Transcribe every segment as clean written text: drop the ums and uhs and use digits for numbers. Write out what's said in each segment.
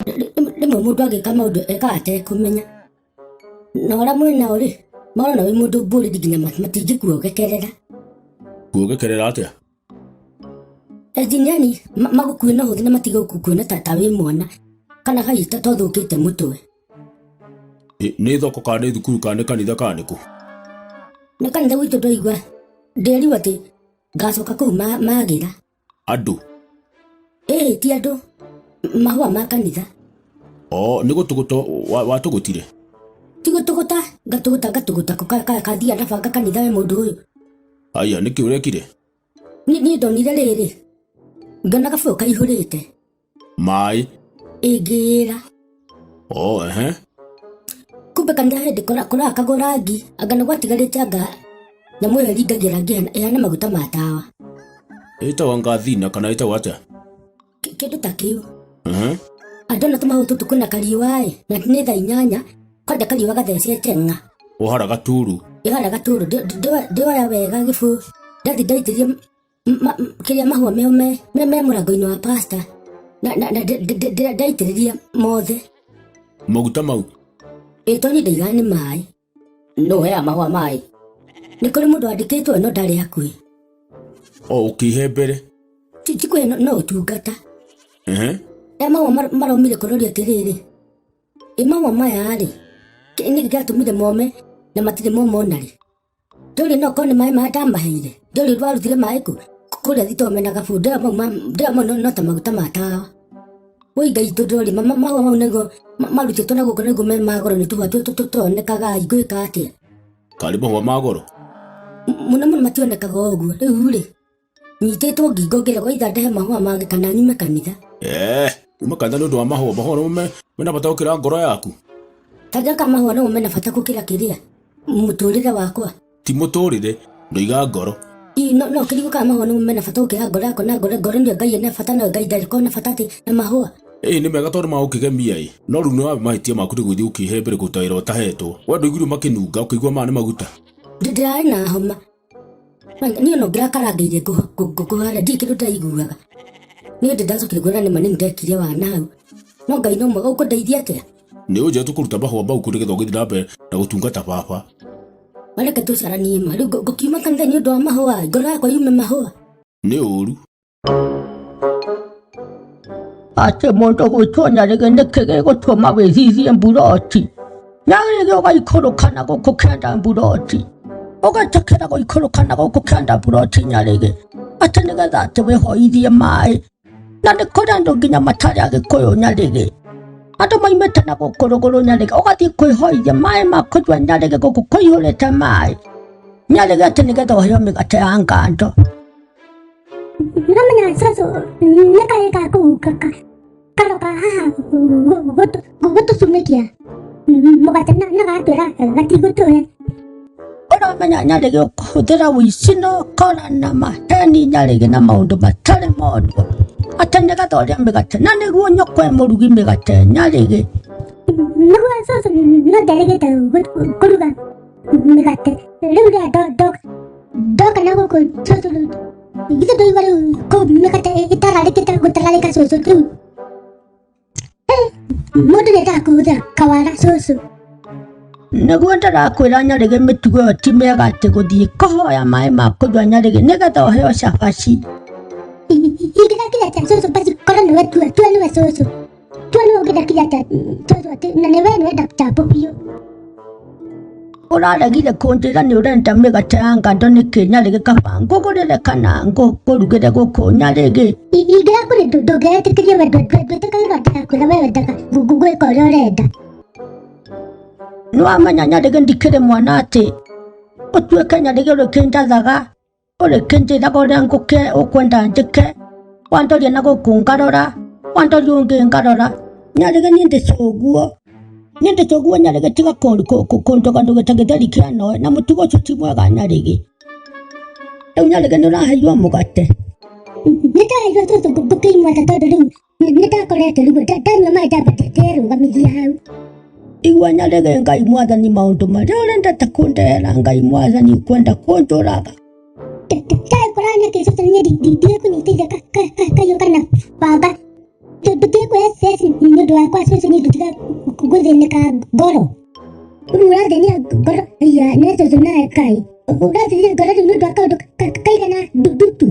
Rĩmwe mũndũ agĩka maũndũ ekaga atekũmenya. Na ũrĩa mwĩnao rĩ, marona wĩ mũndũ mbũrĩri nginya matingĩkuogekerera. Kuogekerera atĩa? Engineer magũkue na ũhũthĩ na matige gũkuona ta wĩ mwana kana hihi ta ũthũkĩte mũtwe. Nĩ thoko kana nĩ thukuru kana nĩ kanitha kana nĩ kũ? Nĩ kanitha gwitũ ndaigua ndĩrirwo atĩ ngacoka kũu magĩra. Andũ? Ĩĩ ti andũ, mahũa ma kanitha. O nĩ gũtũgũta watũgũtire? Ti gũtũgũta, ngatũgũta ngatũgũta kathia na banga kanitha we mũndũ ũyũ. Aya, nĩkĩ ũrekire? Niĩ ndonire rĩrĩ, ngĩona gabũyũ kaihũrĩte. Maĩ? Ĩngĩra. O, ehe. Kumbe kanitha hĩndĩ kũrakagwo rangi, anga nĩ gwatigarĩte anga nyamũ ĩyo ĩringagia rangi ĩhana maguta ma tawa. Ĩtagwo ngathina kana ĩtagwo atĩa? Kĩndũ ta kĩu. Andũ ona tũmahũ tũtũ kwĩna kariũa-ĩ, na nĩ thaa inyanya, kwanja kariũa gathecete ng'a. Ũhara gaturu. Ĩhara gaturu, ndĩoya wega gĩbũyũ, ndathi ndaitĩria kĩrĩa mahũa meo me mũrango-inĩ wa pastor, na ndaitĩrĩria mothe. Maguta mau? Ĩ to niĩ ndaigaga nĩ maĩ. Nũ ũheaga mahũa maĩ? Nĩ kũrĩ mũndũ wandĩkĩtwo no ndarĩ hakuhĩ. O ũkĩhe mbere? Ti kũhe no ũtungata. Aya mahũa maromire kũroria atĩrĩrĩ, ĩ mahũa maya rĩ, nĩkĩ gĩatũmire mome na matirĩ moma ona rĩ? Ndũrĩ no korwo nĩ maĩ maya ndamaheire, ndũrĩ warutire maĩ kũ? Kũrĩa thitoo mena gabũ, ndĩra mau ndĩra mau no ta maguta ma tawa. Woi Ngai tondũ rĩ, mahũa mau nĩguo marutĩtwo na gũkũ nĩguo me ma goro nĩ tũhũa tũtonekaga ngwĩka atĩa? Karĩ mahũa ma goro? Mũno mũno mationekaga ũguo, rĩu rĩ, nyitĩtwo ngingo ngĩragwo either ndehe mahũa mangĩ kana nyume kanitha. Uma kanitha nĩ ũndũ wa mahũa, mahũa nĩmo mena bata gũkĩra ngoro yaku. Ta njaka mahũa nĩmo mena bata gũkĩra kĩrĩa mũtũrĩre wakwa. Ti mũtũrĩre, ndoiga ngoro. Ii, no kĩrigũ kana mahũa nĩmo mena bata gũkĩra ngoro yakwa, na ngoro nĩyo Ngai ena bata nayo, Ngai ndarĩ na bata atĩ na mahũa. Ĩĩ nĩ mega tondũ magũkĩgemia ĩ, no rĩu nĩ wambe mahĩtia maku nĩ gũthiĩ ũkĩhe mbere kũruta wĩra ũtahetwo. We ndũiguire makĩnunga ũkĩigua maya nĩ maguta? Ndĩrarĩ na homa. Niĩ no ngĩrakarangĩire ngũkũ harĩa ndirĩ kĩndũ ndaiguaga. Niĩ ndĩ ndacokire kuona nĩ ma nĩ ndekire wana hau. No Ngai no mwega ũkũndeithia atĩa? Nĩ ũnjĩra tũkũruta mahũa mau kũ nĩgetha ũgĩthiĩ na mbere na gũtungata baba. Mareke tũcaranie ma. Rĩu ngũkiuma kanitha nĩ ũndũ wa mahũa, ngoro yakwa yume mahũa. Nĩ ũru. Atĩ mũndũ gwĩtwo Nyarĩgĩ nĩkĩ gĩgũtũma wĩthithie mburoti? Nyarĩgĩ ũgaikũrũka na gũkũ kĩanda mburoti, ũgetĩkĩra gũikũrũka na gũkũ kĩanda mburoti Nyarĩgĩ, atĩ nĩgetha atĩ wĩhoithie maĩ. Na nĩ kũrĩ andũ nginya matarĩ Agĩkũyũ Nyarĩgĩ, andũ maimĩte na gũkũ rũgũrũ Nyarĩgĩ, ũgathiĩ kwĩhoithia maĩ ma kũnyua Nyarĩgĩ gũkũ kũihũrĩte maĩ Nyarĩgĩ, atĩ nĩgetha ũheo mĩgate ya ngando. Nĩũramenya cũcũ nĩ kahĩĩ ga kũu karoka haha gũtũcumĩkia mũgate na gatwĩra gatigũtũhe. Ũramenya Nyarĩgĩ ũkũhũthĩra ũici na ũkora na maheni Nyarĩgĩ na maũndũ matarĩ monwo atĩ nĩgetha ũrĩe mĩgate na nĩguo nyũkwa e mũrugi mĩgate Nyarĩgĩ. Nĩguo cũcũ no nderĩgĩte kũruga mĩgate rĩu rĩrĩa ndoka na gũkũ cũcũ rĩu githĩ ndũigua rĩu kũu mĩgate ĩtararĩkĩte gũtararĩka cũcũ rĩu mũndũ nĩendaga kũhũthĩra kawara cũcũ. Nĩguo ndĩrakwĩra Nyarĩgĩ mĩtugo ĩyo ti mĩega atĩ gũthiĩ kũhoya maĩ ma kũnyua Nyarĩgĩ nĩgetha ũheo cabaci. Ingĩthakire atĩa cũcũ basi korwo nĩwe tua tua nĩwe cũcũ tua nĩwe ũngĩthakire atĩa cũcũ atĩ na nĩwe nĩwe ndakutambũ biũ. Ũraregire kũnjĩra nĩ ũrenda mĩgate ya ngando nĩkĩ Nyarĩgĩ kaba ngũgũrĩre kana ngũrugĩre gũkũ Nyarĩgĩ. Ingĩrakũrĩ ndũngĩretĩkĩria we ndwĩtĩkagĩrwo ndĩrakwĩra we wendaga gwĩka ũrĩa ũrenda. Nĩwamenya Nyarĩgĩ ndikĩrĩ mwana atĩ ũtuĩke Nyarĩgĩ ũrĩkĩnjathaga ũrĩkĩnjĩraga ũrĩa ngũke ũkwenda njĩke wandoria na gũkũ ngarora wandoria ũngĩ ngarora Nyarĩgĩ niĩ ndĩ cũguo niĩ ndĩ cũguo Nyarĩgĩ tiga kũndũgandũgĩta gĩtheri kĩa noe na mũtugo ũcio ti mwega Nyarĩgĩ. Rĩu Nyarĩgĩ nĩ ũraheirwo mũgate? Nĩ ndaheirwo cũcũ ngũkĩimwata tondũ rĩu nĩ ndakoretwo rĩu ndanyua maĩ ndamba nderũgamithia hau. Igua Nyarĩgĩ Ngai mwathani maũndũ marĩa ũrendete kũndehera Ngai mwathani ũkwenda kũnjũraga. Ndakora nĩkĩ cũcũ niĩ ndigĩkũnyitĩire kayũ kana banga ndũtigĩkũhe stress nĩ ũndũ ũndũ wakwa cũcũ niĩ ndũtiga gũthĩnĩka ngoro. Rĩu ũrathĩnia ngoro ya nĩ cũcũ nawe kaĩ. Ũrathĩnia ngoro rĩu nĩ ũndũ wa kaũndũ kaigana ndutu.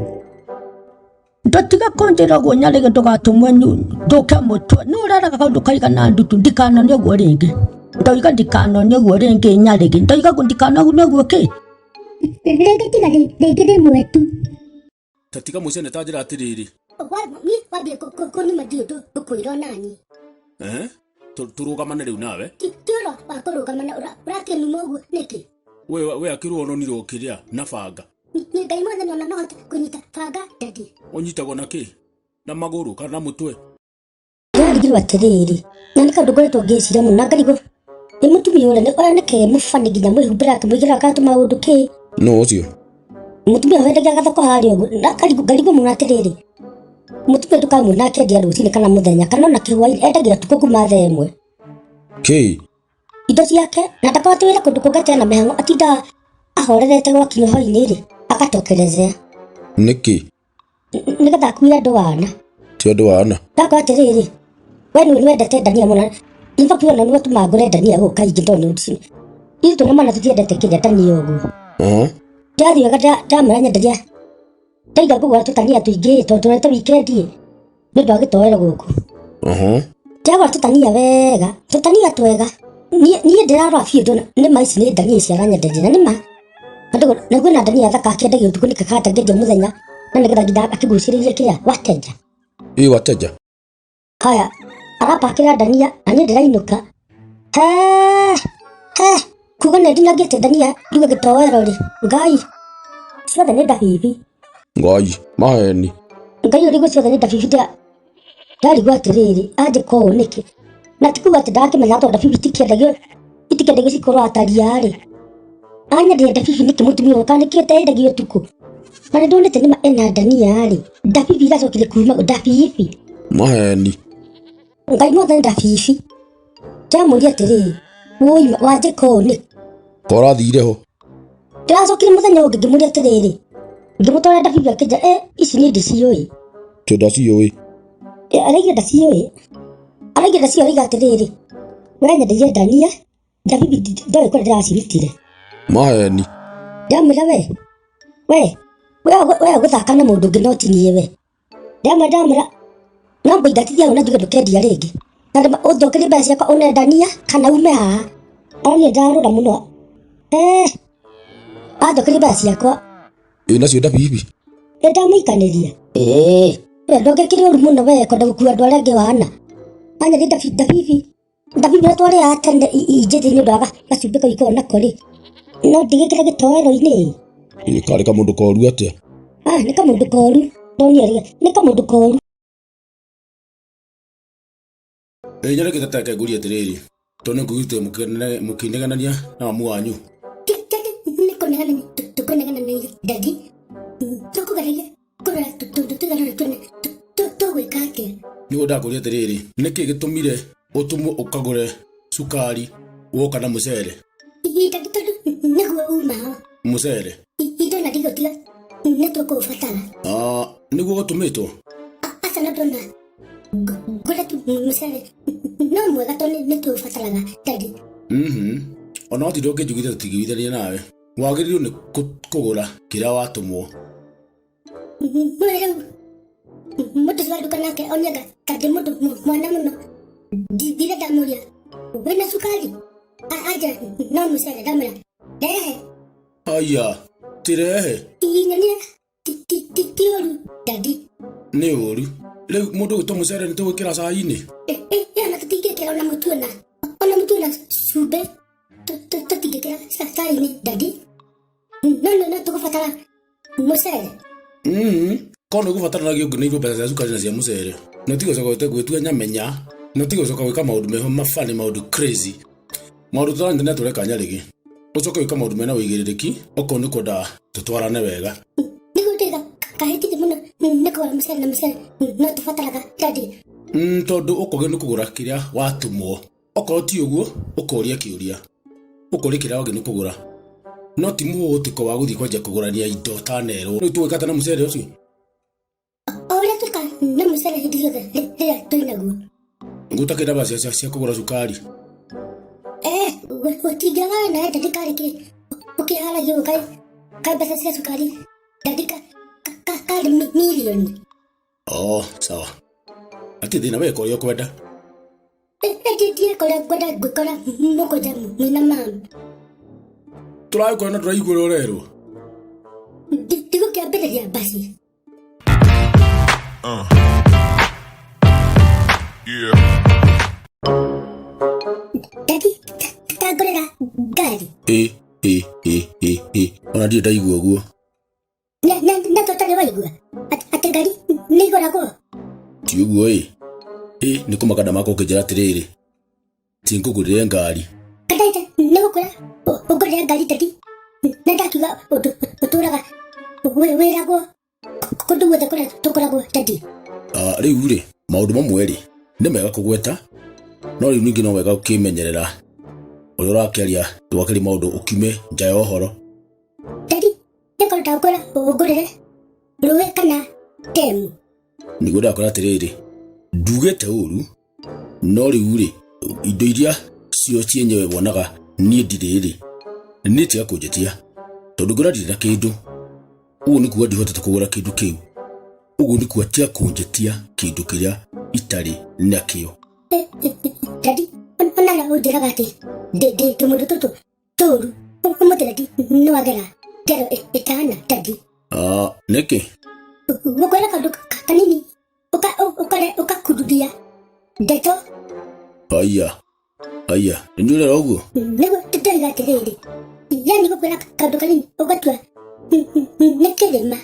Ndũtiga kũnjĩra ũguo nyarĩge ndũgatũmwe ndũke mũtwe. Nĩ ũreraga kaũndũ kaigana ndutu ndikanone ũguo rĩngĩ. Ndoiga ndikanone ũguo rĩngĩ nyarĩge. Ndoiga ndikanone ũguo kĩ? Rĩngĩ tiga rĩngĩ rĩmwe tu. Ta tiga mũcene ta njĩra atĩrĩrĩ. Niĩ wambie kũnuma ndiũ ndũkwĩra onani. Eh? Tũrũgamane rĩu nawe. Ti ũro wa kũrũgamana ũrakĩnuma ũguo nĩkĩ? We we akĩrwo ononire ũkĩrĩa na banga. Nĩ Ngai mwathani ona no hote kũnyita banga daddy. Ũnyitagwo na kĩ? Na magũrũ kana na mũtwe? Ndĩrarigirwo atĩrĩrĩ, na nĩ kaũndũ ngoretwo ngĩciria mũno na ngarigwo nĩ mũtumia ũrĩa ũrĩa nĩkĩ mũbani nginya mwĩhumbĩra akĩmũigĩra agatũma ũndũ kĩ. Nũ ũcio? Mũtumia wendagia gathoko harĩa ũguo na ngarigwo mũno atĩrĩrĩ, mũtumia ndũkamuona akĩendia rũcinĩ kana mũthenya kana ona kĩhwainĩ, endagia ũtukũ kuma thaa 1. Kĩ? Indo ciake na ndakorwo atĩ wĩra kũndũ kũngĩ atĩ ena mĩhang'o atindaga ahorerete gwakinya hwainĩ rĩ, agatokerezea. Nĩkĩ? Nĩgetha akuire andũ wana. Ti andũ wana. Ndakora atĩrĩrĩ, we nĩ wendete ndania mũno. In fact we nĩwe ũtũmaga ngũre ndania gũkũ kaingĩ tondũ ithuĩ twĩna mwana tũtiendete kĩrĩa ndania ũguo. Ndathiĩ wega ndamwĩra nyenderia ndaiga ngũgũra tũtania tũingĩ tondũ tũrete weekend nĩ ũndũ wa gĩtoero gũkũ. Ndagũra tũtania wega, tũtania twega. Niĩ ndĩrarora biũ ndona nĩ ma ici nĩ ndania ici aranyenderia na nĩ ma. Na kwĩna ndania thaka akĩendagia ũtukũ nĩkĩ atangĩendia mũthenya na nĩgetha nginya akĩgucĩrĩrie kĩrĩa wateja. Ĩ wateja. Haya, arapakĩra ndania na niĩ ndĩrainũka. He, he, kuga nĩ ndinangĩte ndania nduge gĩtoero rĩ, Ngai, ciothe nĩ ndabibi. Ngai, maheni. Ngai ũrigwo ciothe nĩ ndabibi ndarigwo atĩrĩrĩ, anjĩka ũũ nĩkĩ? Na ti kuga atĩ ndakĩmenya tondũ ndabibi itikĩendagio itikĩendagio cikorwo ataria rĩ. Anyenderia ndabibi nĩkĩ mũtumia ũyũ kana nĩkĩo ĩtendagio ũtukũ? Na nĩ ndonete nĩma ena ndania rĩ, ndabibi iracokire kuma ndabibi. Maheni. Ngai mwathani ndabibi. Ndamũria atĩrĩrĩ, wũi wanjĩka ũũ nĩkĩ? Korathire ho. Ndĩracokire mũthenya ũngĩ ngĩmũria atĩrĩrĩ, ngĩmũtwarĩra ndabibi akĩnjĩra, eh, ici niĩ ndiciũĩ. Tĩ ndaciũĩ. Araigire ndaciũĩ. Araigire ndaciũĩ araiga atĩrĩrĩ, we nyenderie ndania, ndabibi ndoĩ kũrĩa ndĩracirutire. Maheni. Ndamwĩra we, we, we ũgũthaka na mũndũ ũngĩ no ti niĩ we. Ndamwĩra ndamwĩra no ngũingatithia hau na njuge ndũkendia rĩngĩ. Na ũnjokerie mbeca ciakwa une ndania kana ume haha. Aronire ndarũra mũno. Eh, anjokerie mbeca ciakwa. Ĩ nacio ndabibi. Nĩ ndamũikanĩria. Ĩĩ, we ndũngĩkĩre ũru mũno we kwenda gũkua andũ arĩa angĩ wana. Anyerie ndabibi. Ndabibi ũrĩa twarĩaga tene injĩthĩ nĩ ũndũ wa gacumbĩ kau ikoragwo nako rĩ. No ndigĩkĩre gĩtoero-inĩ. Ĩ karĩ kamũndũ koru atĩa? Ah, nĩ kamũndũ koru. Ndonire nĩ kamũndũ koru. Ĩ nyarĩki tata ngũrie atĩrĩrĩ, tondũ nĩ ngũiguĩte mũkĩnegenania na mamu wanyu. Nĩ kũnegenania tũkũnegenania daddy. Tũkũgeragia kũrora tũndũ tũigana tuone tũgwĩka atĩa. Nĩguo ndakũria atĩrĩrĩ, nĩkĩ gĩtũmire ũtũmwo ũkagũre cukari woka na mũcere? Ihinda tondũ nĩguo uma ho. Mũcere? Indo na ndigũtiga nĩ tũkũũbatara. Ah, nĩguo gũtũmĩtwo? Aca no ndona ngũre tu mũcere no mwega tondũ nĩ tũũbataraga daddy. Ona watinda ũkĩnjugithia tũtingĩiguithania nawe. Wagĩrĩirwo nĩ kũgũra kĩrĩa watũmwo. Rĩu mũndũ ũcio wa nduka nake onyaga ta ndĩ mũndũ mwana mũno. Ndire ndamũria wĩna cukari? Anja no mũcere. Ndamwĩra rehe. Aya, tirehe. Nyonire ti ũru daddy. Nĩ ũru. Rĩu mũndũ ũgĩtwo mũcere nĩ tũgwĩkĩra cai-inĩ? Ĩ ona tũtingĩkĩra ona mũtu ona ona mũtu ona cumbĩ tũtingĩkĩra cai-inĩ daddy. No no no tũgũbatara mũcere. Korwo nĩ ũgũbataranagia ũngĩneirwo mbeca cia cukari na cia mũcere. Na ũtige gũcoka gwĩtua nyamenya, na ũtige gũcoka gwĩka maũndũ meho mabani, maũndũ crazy. Maũndũ tũranyitanĩra tũreka nyarĩgĩ. Ũcoke gwĩka maũndũ mena ũigĩrĩrĩki, okorwo nĩ kwenda tũtwarane wega. Nĩguo ndĩga kahĩtithia mũno nĩ kũgũra mũcere na mũcere no tũbataraga daddy. Tondũ ũkogio nĩ kũgũra kĩrĩa watũmwo. Okorwo ti ũguo, ũkoria kĩũria. Ũkoria kĩrĩa wagĩrĩirwo nĩ kũgũra. No ti mũhũhũtĩko wa gũthiĩ kwanjia kũgũrania indo ũtanerwo. Rĩu tũgwĩka atĩa na mũcere ũcio? O ũrĩa twĩkaga na mũcere hĩndĩ ciothe rĩrĩa twĩnaguo. Ngũtakĩra mbeca cia kũgũra cukari. Gũtingĩaga we nawe dadi karĩ kĩ ũkĩharagia ũguo kaĩ kaĩ mbeca cia cukari dadi karĩ mirioni. Oh, sawa. Ati thĩna weka ũrĩa ũkwenda. Ndiĩ kũrĩa ngwenda ngwĩkora mũkũnja mwĩna mamu. Tũragĩkora na ndũraigua ũrĩa ũrerwo. Ndigũkĩambĩrĩria basi. Yeah. Dadi tangũrĩra ngari. Ĩ ĩ ĩ ĩ ĩ ona ndirĩ ndaigua ũguo. Na tũtarĩ waigua atĩ ngari nĩ igũragwo. Ti ũguo ĩ. Ĩ nĩ kũmaka ndamaka ũkĩnjĩra atĩrĩrĩ. Ti ngũgũrĩre ngari. Kandaita nĩ gũkwĩra ũngũrĩre ngari dadi na ndakiuga ũndũ ũtũraga wĩragwo kũndũ guothe kũrĩa tũkoragwo dadi. Rĩu rĩ maũndũ mamwe rĩ nĩ mega kũgweta no rĩu ningĩ no wega ũkĩmenyerera ũrĩa ũrakĩaria ndũgakĩrie maũndũ ũkiume nja ya ũhoro. Dadi nĩkorwo ndagũkwĩra ũngũrĩre rũĩ kana ndemu. Nĩguo ndakwĩra atĩrĩrĩ ndugĩte ũru no rĩu rĩ indo iria cio cienyewe wonaga niĩ ndirĩ rĩ niĩ tiga kũnjĩtia tondũ ngwĩra ndirĩ na kĩndũ ũguo nĩ kuga ndihotete kũgũra kĩndũ kĩu ũguo nĩ kuga tiga kũnjĩtia kĩndũ kĩrĩa itarĩ nakĩo. Dadi onara ũnjĩraga atĩ ndĩ tũmũndũ tũtũ tũru ũmũthĩ dadi nĩ wagera ngero ĩtana dadi. Nĩkĩ? Gũkwĩra kaũndũ kanini ũkakunduria ndeto. Aya aya nĩ ũrera ũguo? Nĩguo ndĩroiga atĩrĩrĩ yani gũkwĩra kaũndũ kanini ũgatua nĩ kĩrĩma.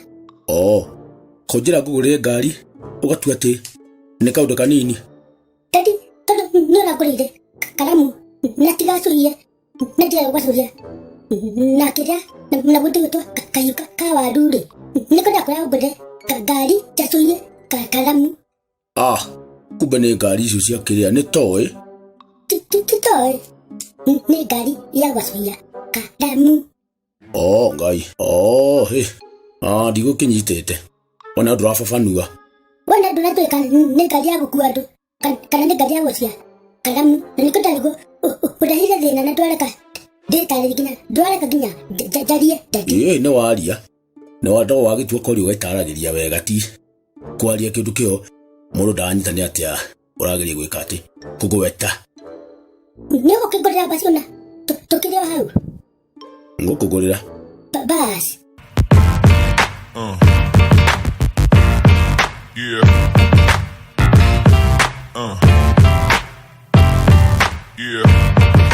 Oh, kũnjĩra ngũgũrĩre ngari ũgatua atĩ nĩ kaũndũ kanini. Dadi tondũ nĩ ũrangũrĩire karamu na tigacũhie na ndigaga gwacũhia na kĩrĩa na gũtigĩtwo kahiũ ka waru rĩ nĩko ndakwĩra ũngũrĩre ngari njacũhie karamu. Ah, kumbe nĩ ngari icio cia kĩrĩa nĩ toĩ. Ti toĩ nĩ ngari ya gwacũhia karamu. Oh, Ngai. Oh, he. Ah, ndigũkĩnyitĩte. Wona ndũrababanua. Wona ndũratuĩka nĩ ngari ya gũkua andũ kana nĩ ngari ya gũcia karamu na nĩkĩo ndarigwo ũrehire thĩna na ndwareka ndĩtarĩrie nginya ndwareka nginya njarie dadi. Ĩ nĩ waria. Nĩ wa ndo wagĩtua kwaria ũgetaragĩria wega ti kwaria kĩndũ kĩo mũndũ ndaranyita nĩ atĩa ũrageria gwĩka atĩ kũgweta. Nĩ ũgũkĩngũrĩra basi ona tũkĩrĩ o hau. Ngũkũgũrĩra. Basi. Yeah. Yeah.